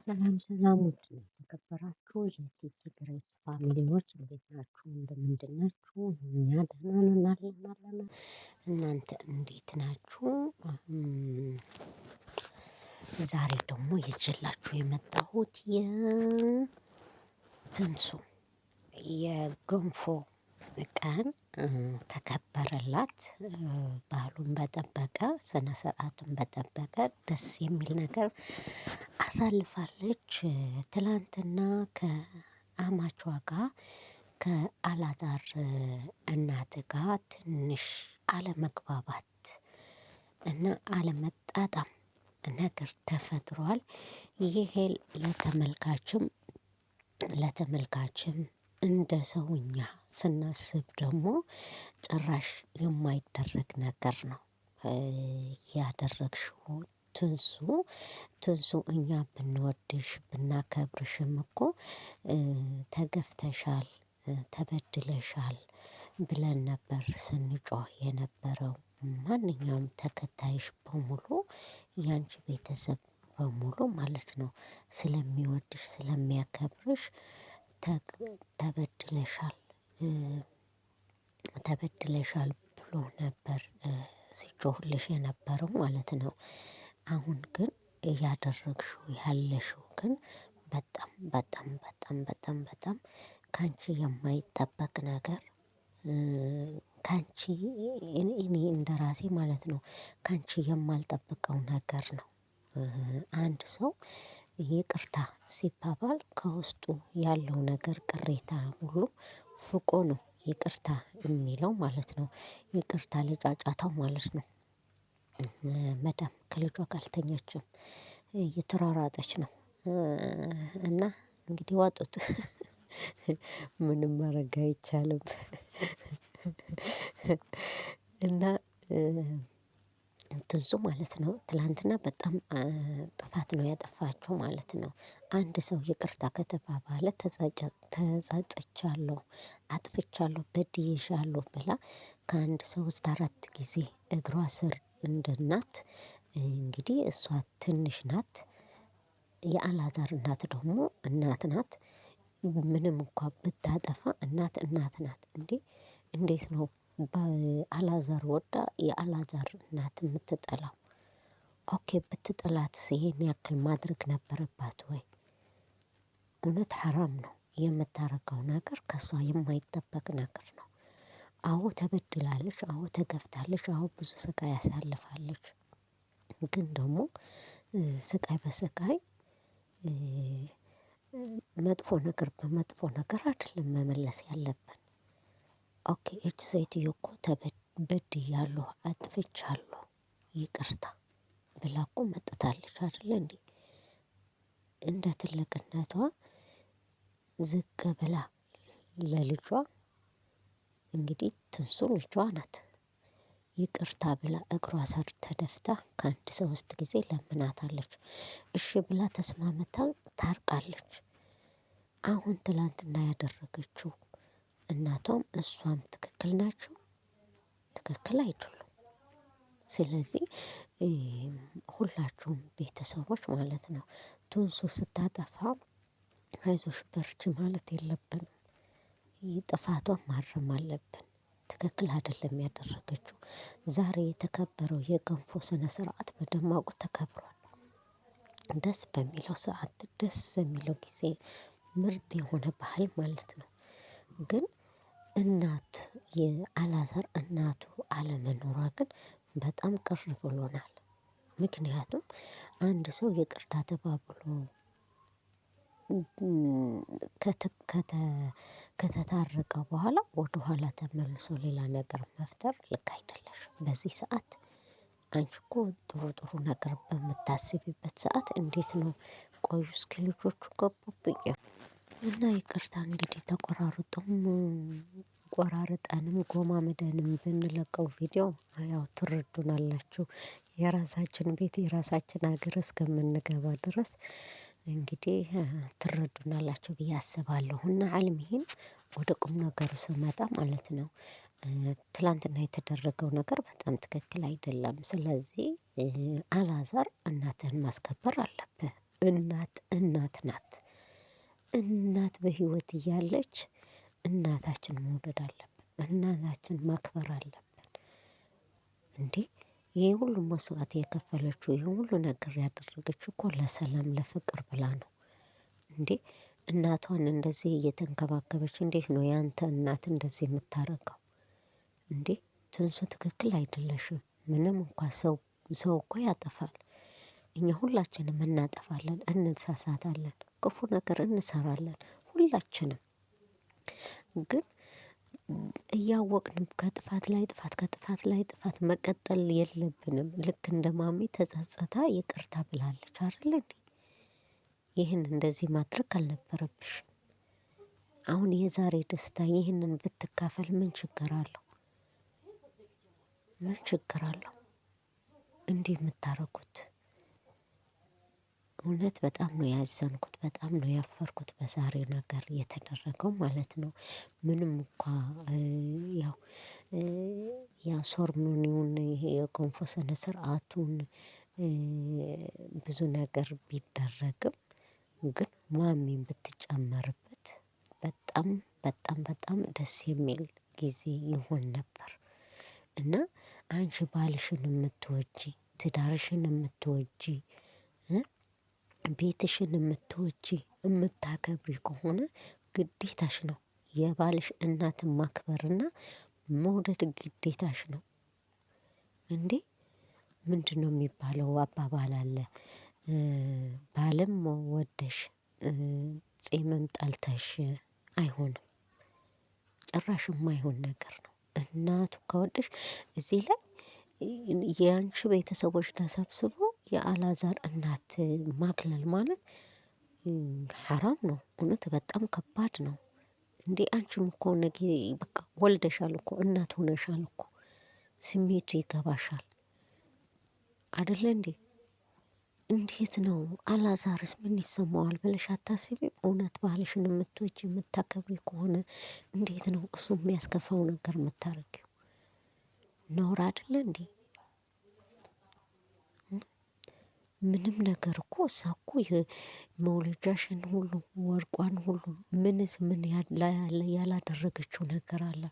ሰላም ሰላም፣ ውድ የተከበራችሁ የቲቲ ግሬስ family ዎች እንዴት ናችሁ? እንደምንድን ናችሁ? እኛ ደህና ነን አለን አለን። እናንተ እንዴት ናችሁ? ዛሬ ደግሞ ይዤላችሁ የመጣሁት የትንሱ የገንፎ ቀን ተከበረላት። ባህሉን በጠበቀ ስነ ስርዓቱን በጠበቀ ደስ የሚል ነገር አሳልፋለች። ትላንትና ከአማቿ ጋር ከአላዛር እናት ጋር ትንሽ አለመግባባት እና አለመጣጣም ነገር ተፈጥሯል። ይሄ ለተመልካችም እንደ ሰውኛ ስናስብ ደግሞ ጭራሽ የማይደረግ ነገር ነው። ያደረግሽው ትንሱ ትንሱ እኛ ብንወድሽ ብናከብርሽም እኮ ተገፍተሻል፣ ተበድለሻል ብለን ነበር ስንጮህ የነበረው። ማንኛውም ተከታይሽ በሙሉ ያንቺ ቤተሰብ በሙሉ ማለት ነው ስለሚወድሽ ስለሚያከብርሽ ተበድለሻል ተበድለሻል ብሎ ነበር ሲጮህልሽ የነበረው ማለት ነው። አሁን ግን እያደረግሽው ያለሽው ግን በጣም በጣም በጣም በጣም በጣም ካንቺ የማይጠበቅ ነገር፣ ካንቺ እኔ እንደራሴ ማለት ነው ካንቺ የማልጠብቀው ነገር ነው። አንድ ሰው ይቅርታ ሲባባል ከውስጡ ያለው ነገር ቅሬታ ሁሉ ፍቆ ነው ይቅርታ የሚለው ማለት ነው። ይቅርታ ለጫጫታው ማለት ነው። መዳም ከልጇ ጋር አልተኛችም፣ እየተሯሯጠች ነው። እና እንግዲህ ዋጡት። ምንም ማድረግ አይቻልም። እና ትንሱ ማለት ነው ትላንትና በጣም ጥፋት ነው ያጠፋችው ማለት ነው። አንድ ሰው ይቅርታ ከተባባለ ተጸጽቻለሁ፣ አጥፍቻለሁ፣ በድዬሻለሁ ብላ ከአንድ ሶስት አራት ጊዜ እግሯ ስር እንደ እናት እንግዲህ እሷ ትንሽ ናት። የአላዛር እናት ደግሞ እናት ናት። ምንም እንኳን ብታጠፋ እናት እናት ናት። እንዴ እንዴት ነው በአላዛር ወዳ የአላዛር እናት የምትጠላው? Okay ብትጠላት ይሄን ያክል ማድረግ ነበረባት ወይ? እውነት ሀራም ነው የምታረገው ነገር፣ ከሷ የማይጠበቅ ነገር ነው። አዎ ተበድላለች፣ አዎ ተገፍታለች፣ አዎ ብዙ ስቃይ አሳልፋለች። ግን ደግሞ ስቃይ በስቃይ መጥፎ ነገር በመጥፎ ነገር አይደለም መመለስ ያለብን። Okay እቺ ሴትዮ እኮ ተበድያለሁ፣ አጥፍቻለሁ፣ ይቅርታ ብላ እኮ መጥታለች አይደለ እንዴ? እንደ ትልቅነቷ ዝቅ ብላ ለልጇ እንግዲህ ትንሱ ልጇ ናት። ይቅርታ ብላ እግሯ ስር ተደፍታ ከአንድ ሶስት ጊዜ ለምናታለች። እሺ ብላ ተስማምታ ታርቃለች። አሁን ትላንትና ያደረገችው እናቷም እሷም ትክክል ናቸው? ትክክል አይደሉም። ስለዚህ ሁላችሁም ቤተሰቦች ማለት ነው ትንሱ ስታጠፋ አይዞሽ በርቺ ማለት የለብንም። ጥፋቷን ማረም አለብን። ትክክል አይደለም ያደረገችው። ዛሬ የተከበረው የገንፎ ስነ ስርዓት በደማቁ ተከብሯል። ደስ በሚለው ሰዓት ደስ የሚለው ጊዜ ምርጥ የሆነ ባህል ማለት ነው። ግን እናት የአላዛር እናቱ አለመኖሯ ግን በጣም ቅር ብሎናል። ምክንያቱም አንድ ሰው ይቅርታ ተባብሎ ከተታረቀ በኋላ ወደኋላ ተመልሶ ሌላ ነገር መፍጠር ልክ አይደለሽም። በዚህ ሰዓት አንቺ እኮ ጥሩ ጥሩ ነገር በምታስቢበት ሰዓት እንዴት ነው? ቆዩ እስኪ ልጆቹ ገቡብኝ። እና ይቅርታ እንግዲህ ተቆራርጦም ቆራርጠንም ጎማምደንም ብንለቀው ቪዲዮ ያው ትረዱናላችሁ። የራሳችን ቤት የራሳችን ሀገር እስከምንገባ ድረስ እንግዲህ ትረዱናላችሁ ብዬ አስባለሁ። እና አልሚሂም ወደ ቁም ነገሩ ስመጣ ማለት ነው። ትላንትና የተደረገው ነገር በጣም ትክክል አይደለም። ስለዚህ አላዛር እናትህን ማስከበር አለብህ። እናት እናት እናት በህይወት እያለች እናታችን መውደድ አለብን፣ እናታችን ማክበር አለብን። እንዴ ይሄ ሁሉ መስዋዕት የከፈለችው፣ ይሄ ሁሉ ነገር ያደረገችው እኮ ለሰላም ለፍቅር ብላ ነው። እንዴ እናቷን እንደዚህ እየተንከባከበች እንዴት ነው ያንተ እናት እንደዚህ የምታረገው? እንዴ ትንሱ ትክክል አይደለሽም። ምንም እንኳን ሰው ሰው እኮ ያጠፋል። እኛ ሁላችንም እናጠፋለን፣ እንሳሳታለን፣ ክፉ ነገር እንሰራለን ሁላችንም። ግን እያወቅንም ከጥፋት ላይ ጥፋት፣ ከጥፋት ላይ ጥፋት መቀጠል የለብንም። ልክ እንደ ማሚ ተጸጽታ ይቅርታ ብላለች አይደል እንዴ? ይህን እንደዚህ ማድረግ አልነበረብሽም። አሁን የዛሬ ደስታ ይህንን ብትካፈል ምን ችግር አለው? ምን ችግር አለው? እንዲህ የምታረጉት እውነት በጣም ነው ያዘንኩት፣ በጣም ነው ያፈርኩት በዛሬው ነገር የተደረገው ማለት ነው። ምንም እንኳ ያው ያ ሶርሞኒውን ይሄ የገንፎ ስነ ስርዓቱን ብዙ ነገር ቢደረግም ግን ማሚን ብትጨመርበት በጣም በጣም በጣም ደስ የሚል ጊዜ ይሆን ነበር። እና አንቺ ባልሽን የምትወጂ፣ ትዳርሽን የምትወጂ፣ ቤትሽን የምትወጂ፣ የምታከብሪ ከሆነ ግዴታሽ ነው የባልሽ እናትን ማክበርና መውደድ ግዴታሽ ነው። እንዴ ምንድነው የሚባለው አባባል አለ? ባልም ወደሽ ጺምም ጠልተሽ አይሆንም። ጭራሽ የማይሆን ነገር ነው። እናቱ ከወደሽ እዚህ ላይ ያንቺ ቤተሰቦች ተሰብስቦ የአላዛር እናት ማግለል ማለት ሀራም ነው። እውነት በጣም ከባድ ነው። እንዴ አንቺም እኮ ነገ በቃ ወልደሻል እኮ፣ እናት ሆነሻል እኮ፣ ስሜቱ ይገባሻል አይደለ እንዴ? እንዴት ነው አላዛርስ ምን ይሰማዋል ብለሽ አታስቢም? እውነት ባልሽን የምትወጂ የምታከብሪ ከሆነ እንዴት ነው እሱ የሚያስከፋው ነገር የምታረጊው? ነውር አይደለ እንዴ? ምንም ነገር እኮ እሷ እኮ መውለጃሽን ሁሉ ወርቋን ሁሉ ምንስ ምን ያላደረገችው ነገር አለ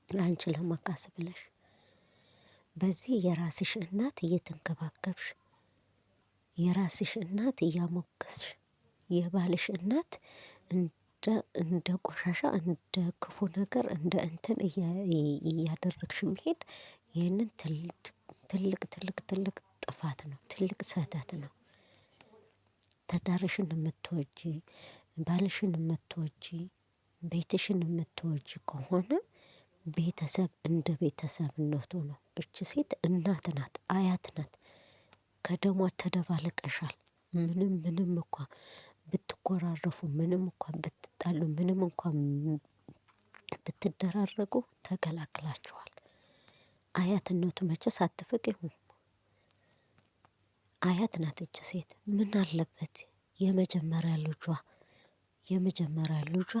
አንቺ ለማካስ ብለሽ? በዚህ የራስሽ እናት እየተንከባከብሽ፣ የራስሽ እናት እያሞገስሽ፣ የባልሽ እናት እንደ ቆሻሻ እንደ ክፉ ነገር እንደ እንትን እያደረግሽ መሄድ ይህንን ትልቅ ትልቅ ትልቅ ትልቅ ጥፋት ነው፣ ትልቅ ስህተት ነው። ትዳርሽን የምትወጂ፣ ባልሽን የምትወጂ፣ ቤትሽን የምትወጂ ከሆነ ቤተሰብ እንደ ቤተሰብነቱ ነው። እች ሴት እናት ናት፣ አያት ናት። ከደሟ ተደባልቀሻል። ምንም ምንም እንኳ ብትኮራረፉ፣ ምንም እንኳ ብትጣሉ፣ ምንም እንኳ ብትደራረጉ ተገላግላችኋል። አያትነቱ መቼስ አትፍቂውም። አያት ናት እች ሴት። ምን አለበት የመጀመሪያ ልጇ የመጀመሪያ ልጇ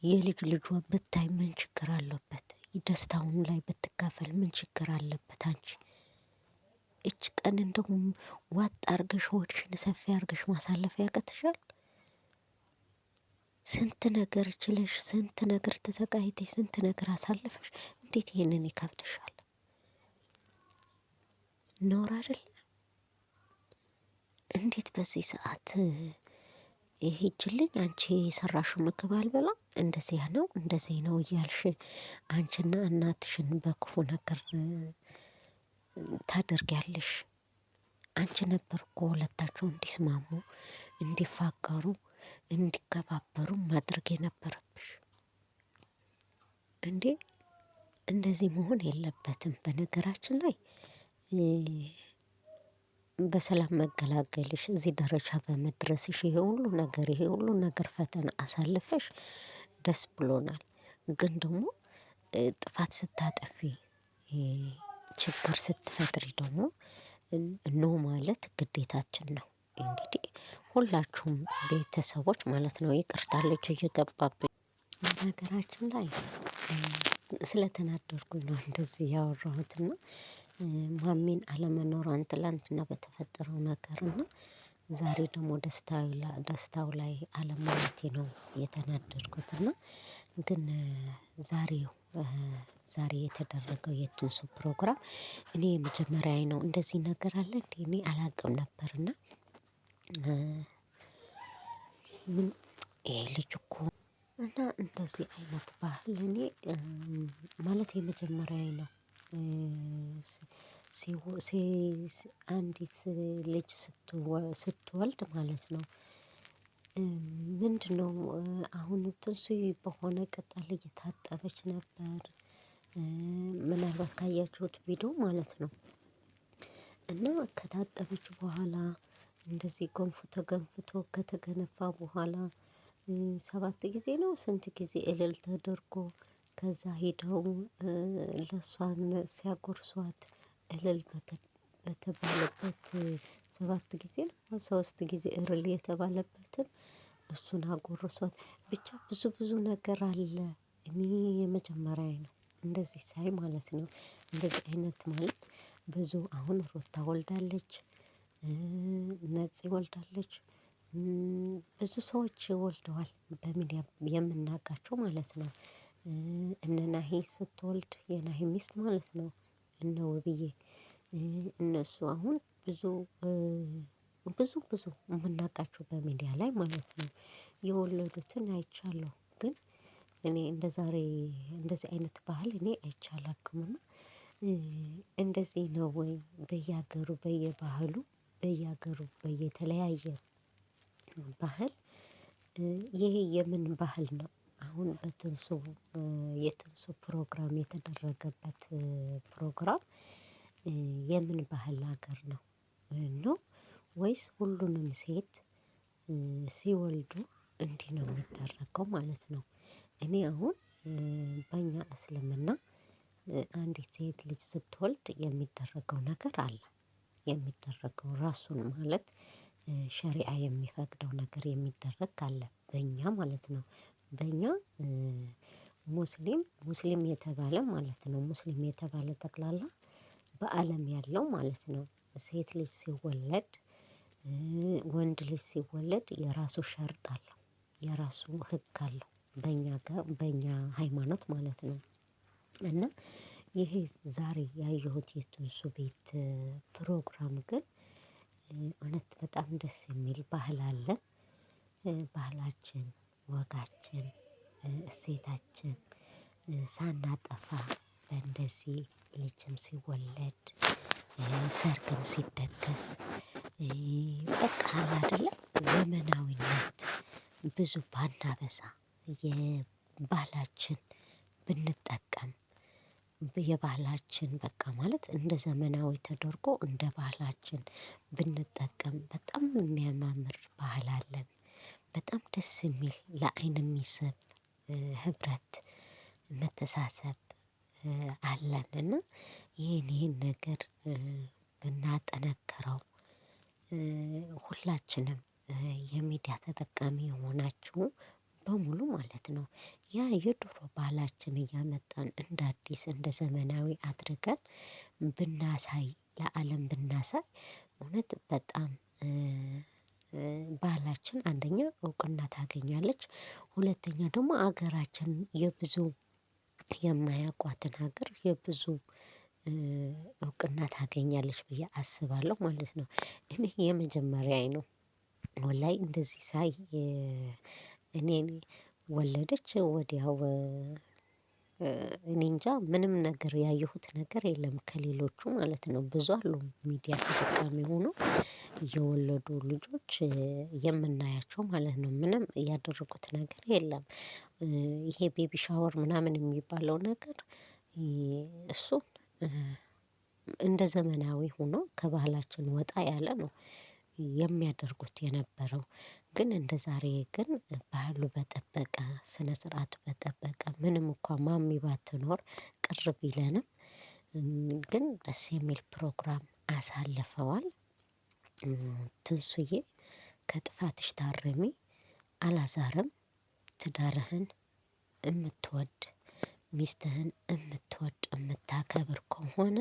የልጅ ልጇ ብታይ ምን ችግር አለበት? ደስታውን ላይ ብትካፈል ምን ችግር አለበት? አንቺ እች ቀን እንደውም ዋጥ አርገሽ ሆድሽን ሰፊ አርገሽ ማሳለፍ ያቅትሻል? ስንት ነገር ችለሽ፣ ስንት ነገር ተሰቃይተሽ፣ ስንት ነገር አሳልፈሽ እንዴት ይሄንን ይከብድሻል? ነውር አይደል? እንዴት በዚህ ሰዓት ሂጅልኝ አንቺ የሰራሽው ምግብ አልበላም እንደዚህ ነው እንደዚህ ነው እያልሽ አንቺና እናትሽን በክፉ ነገር ታደርጊያለሽ? አንቺ ነበር እኮ ሁለታቸው እንዲስማሙ፣ እንዲፋቀሩ፣ እንዲከባበሩ ማድረግ የነበረብሽ። እንዴ እንደዚህ መሆን የለበትም። በነገራችን ላይ በሰላም መገላገልሽ፣ እዚህ ደረጃ በመድረስሽ፣ ይሄ ሁሉ ነገር ይሄ ሁሉ ነገር ፈተና አሳልፈሽ ደስ ብሎናል። ግን ደግሞ ጥፋት ስታጠፊ፣ ችግር ስትፈጥሪ ደግሞ no ማለት ግዴታችን ነው። እንግዲህ ሁላችሁም ቤተሰቦች ማለት ነው። ይቅርታ ልጅ እየገባብኝ በነገራችን ላይ ስለተናደድኩኝ ነው እንደዚህ ያወራሁትና ማሚን አለመኖሯን ትላንትና በተፈጠረው ነገር እና ዛሬ ደግሞ ደስታው ላይ አለማየቴ ነው የተናደድኩት። እና ግን ዛሬው ዛሬ የተደረገው የትንሱ ፕሮግራም እኔ የመጀመሪያዬ ነው እንደዚህ ነገር አለ እንዴ እኔ አላውቅም ነበር። እና ምን ይሄ ልጅ እኮ እና እንደዚህ አይነት ባህል እኔ ማለት የመጀመሪያዬ ነው። አንዲት ልጅ ስትወልድ ማለት ነው። ምንድነው? አሁን ትንሱዬ በሆነ ቅጠል እየታጠበች ነበር። ምናልባት ካያችሁት ቪዲዮ ማለት ነው። እና ከታጠበች በኋላ እንደዚህ ጎንፎ ተገንፍቶ ከተገነፋ በኋላ ሰባት ጊዜ ነው ስንት ጊዜ እልል ተደርጎ ከዛ ሄደው ለሷም ሲያጎርሷት እልል በተባለበት ሰባት ጊዜ ነው ሶስት ጊዜ እርል የተባለበትን እሱን አጎረሷት ብቻ ብዙ ብዙ ነገር አለ። እኔ የመጀመሪያዬ ነው እንደዚህ ሳይ ማለት ነው። እንደዚህ አይነት ማለት ብዙ አሁን ሩታ ወልዳለች። ነፂ ወልዳለች። ብዙ ሰዎች ወልደዋል በሚዲያ የምናውቃቸው ማለት ነው። እነ ናሂ ስትወልድ የናሂ ሚስት ማለት ነው። እነ ውብዬ እነሱ አሁን ብዙ ብዙ ብዙ የምናውቃቸው በሚዲያ ላይ ማለት ነው። የወለዱትን አይቻለሁ ግን እኔ እንደዛሬ እንደዚህ አይነት ባህል እኔ አይቼ አላውቅም። እና እንደዚህ ነው ወይ በየሀገሩ በየባህሉ በየሀገሩ በየተለያየ ባህል ይሄ የምን ባህል ነው? አሁን በትንሱ የትንሱ ፕሮግራም የተደረገበት ፕሮግራም የምን ባህል ሀገር ነው? ነው ወይስ ሁሉንም ሴት ሲወልዱ እንዲህ ነው የሚደረገው ማለት ነው? እኔ አሁን በእኛ እስልምና አንዲት ሴት ልጅ ስትወልድ የሚደረገው ነገር አለ። የሚደረገው ራሱን ማለት ሸሪዓ የሚፈቅደው ነገር የሚደረግ አለ በእኛ ማለት ነው። በእኛ ሙስሊም ሙስሊም የተባለ ማለት ነው ሙስሊም የተባለ ጠቅላላ በአለም ያለው ማለት ነው። ሴት ልጅ ሲወለድ ወንድ ልጅ ሲወለድ የራሱ ሸርጥ አለው። የራሱ ህግ አለው በእኛ በእኛ ሃይማኖት ማለት ነው። እና ይሄ ዛሬ ያየሁት የትንሱ ቤት ፕሮግራም ግን እውነት በጣም ደስ የሚል ባህል አለ። ባህላችን ወጋችን እሴታችን ሳናጠፋ እንደዚህ ልጅም ሲወለድ ሰርግም ሲደገስ በቃ አለ አይደለ ዘመናዊነት ብዙ ባናበዛ የባህላችን ብንጠቀም የባህላችን በቃ ማለት እንደ ዘመናዊ ተደርጎ እንደ ባህላችን ብንጠቀም በጣም የሚያማምር ባህል አለን። በጣም ደስ የሚል ለአይን የሚስብ ህብረት መተሳሰብ አለን። እና ይሄን ይሄን ነገር ብናጠነክረው ሁላችንም የሚዲያ ተጠቃሚ የሆናችሁ በሙሉ ማለት ነው። ያ የድሮ ባህላችን እያመጣን እንደ አዲስ እንደ ዘመናዊ አድርገን ብናሳይ ለአለም ብናሳይ እውነት በጣም ባህላችን አንደኛ እውቅና ታገኛለች። ሁለተኛ ደግሞ ሀገራችን የብዙ የማያውቋትን ሀገር የብዙ እውቅና ታገኛለች ብዬ አስባለሁ ማለት ነው። እኔ የመጀመሪያዬ ነው። ወላሂ እንደዚህ ሳይ እኔን ወለደች ወዲያው እኔ እንጃ ምንም ነገር ያየሁት ነገር የለም። ከሌሎቹ ማለት ነው ብዙ አሉ ሚዲያ ተጠቃሚ ሆኖ የወለዱ ልጆች የምናያቸው ማለት ነው ምንም ያደረጉት ነገር የለም። ይሄ ቤቢ ሻወር ምናምን የሚባለው ነገር እሱን እንደ ዘመናዊ ሆኖ ከባህላችን ወጣ ያለ ነው። የሚያደርጉት የነበረው ግን እንደዛሬ ግን ባህሉ በጠበቀ ስነ ስርዓቱ በጠበቀ ምንም እንኳን ማሚ ባትኖር ቅር ቢለንም ግን ደስ የሚል ፕሮግራም አሳልፈዋል። ትንሱዬ ከጥፋትሽ ታረሚ። አላዛርም ትዳርህን እምትወድ ሚስትህን እምትወድ እምታከብር ከሆነ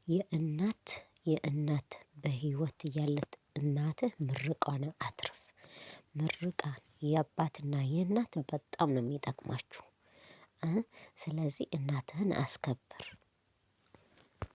የእናት የእናት በህይወት እያለ እናትህ ምርቃዋን አትርፍ። ምርቃን የአባትና የእናት በጣም ነው የሚጠቅማችሁ። ስለዚህ እናትህን አስከብር።